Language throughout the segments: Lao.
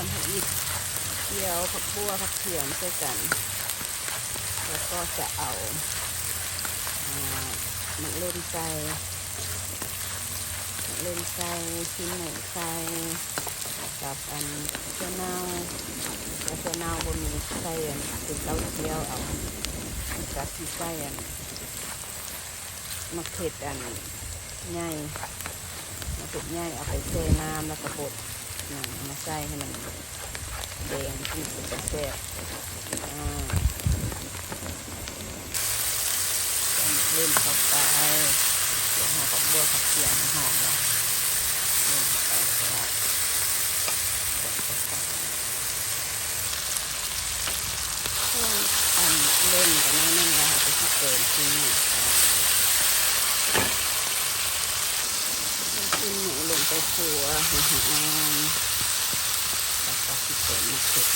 ທຳໃຫ້ອິດ ກ່ຽວຜັກບົ່ວຜັກຂຽມໃສ່ກັນ ແລ້ວກໍຈະເອົາ ອ່າ ໝາກເລັ່ນໃສ່ ໝາກເລັ່ນໃສ່ ຊີ້ນໝູໃສ່ ກັບອັນຖົ່ວເນົ່າ ຖ້າຖົ່ວເນົ່າບໍ່ມີໃສ່ອັນເປັນເຕົ້າຈຽວເອົາ ແລ້ວກໍຊິໃສ່ອັນ ໝາກເຜັດອັນໃຫຍ່ ໝາກເຜັດໃຫຍ່ເອົາໄປແຊ່ນ້ຳ ແລ້ວກໍບົດ ນັ້ນມາໃສ່ໃຫ້ມັນແດງ ມັນຈຶ່ງເປັນຕາແຊບ. ອ່າ ໃສ່ໝາກເລັ່ນເຂົ້າໄປ ເພື່ອໃຫ້ຜັກບົ່ວຜັກຂຽມມັນຫອມເນາະ ເລັ່ນເຂົ້າໄປ ແຊບ ແຊບ ແຊບ. ສ່ວນອັນເລັ່ນກໍໜ້ອຍໜຶ່ງແລ້ວ ເຮົາກໍຊິເຕີມຊີ້ນໝູເຂົ້າ ເຕີມຊີ້ນໝູລົງໄປຄົວໃຫ້ຫອມ ແລ້ວກໍຊິເຕີມໝາກເຜັດ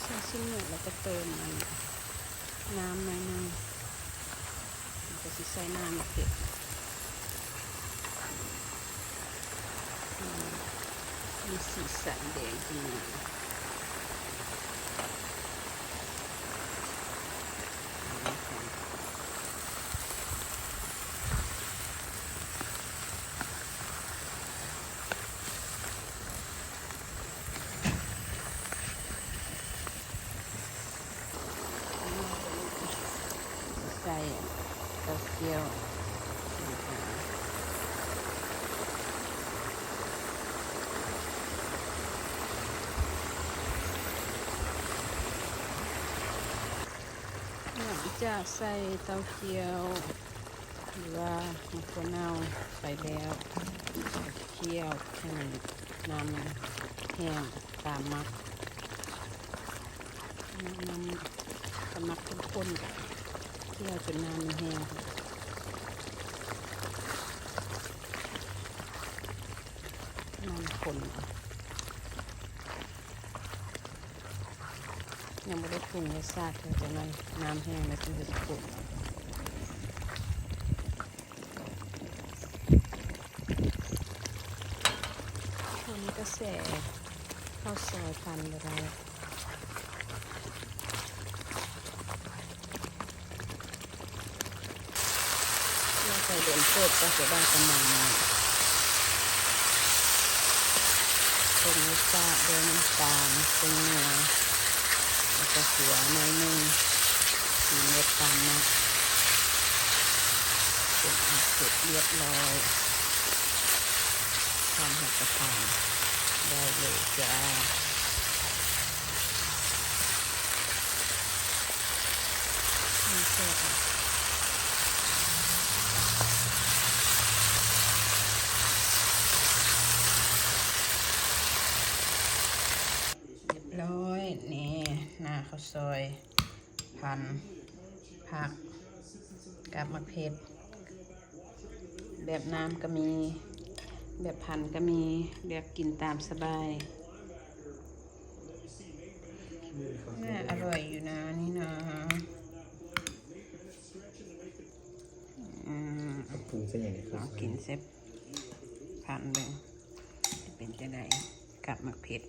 ໃສ່ຊີ້ນໝູແລ້ວກໍເຕີມອັນ ນ້ຳໜ້ອຍໜຶ່ງ ແລ້ວກໍຊິໃສ່ນ້ຳເຜັດ ໃຫ້ມັນມີສີສັນແດງຂຶ້ນມາ. ໃສ່ເຕົ້າຈຽວ ຫຼັງຈາກໃສ່ເຕົ້າຈຽວ ຫຼືວ່າໝາກຖົ່ວເນົ່າໄປແລ້ວ ຂ້ຽວໃຫ້ມັນ ນ້ຳມັນແຫ້ງຕາມມັກ ນ້ຳ ຖ້າມັກເຂັ້ມຂຸ້ນກໍຂ້ຽວຈົນນ້ຳມັນແຫ້ງ ນ້ຳຂຸ້ນ ຍັງບໍ່ໄດ້ປຸງລົດຊາດເທື່ອ ຈັ່ງນັ້ນນ້ຳແຫ້ງແລ້ວຈຶ່ງຈະຂຸ້ນ. ຄົນກະແສ ເຂົ້າຊອຍພັນບໍ່ໄດ້ ລວກໄປດົນເຕີບກໍຈະໄດ້ປະມານນີ້ ປຸງລົດຊາດດ້ວຍນ້ຳຕານ ເຄື່ອງນົວ ແລ້ວກໍເກືອໜ້ອຍໜຶ່ງ ສີເມັດຕາມມັກ ເປັນອັນເສັດລຽບຮ້ອຍ ພ້ອມຮັບປະທານໄດ້ເລີຍຈ້າ. ຮຽບຮ້ອຍ ນີ້ ໜ້າເຂົ້າຊອຍ ພັນ ຜັກ ກັບໝາກເຜັດ ແບບນ້ຳກໍມີ ແບບພັນກໍມີ ເລືອກກິນຕາມສະບາຍ. ໜ້າອະຮ່ອຍຢູ່ນະ ນີ້ນະ ອືມ ເອົາປຸງໃສ່ຫຍັງນີ້ ລອງກິນໃສ່ພັນເບິ່ງ ຊິເປັນຈັ່ງໃດ ກັບໝາກເຜັດ.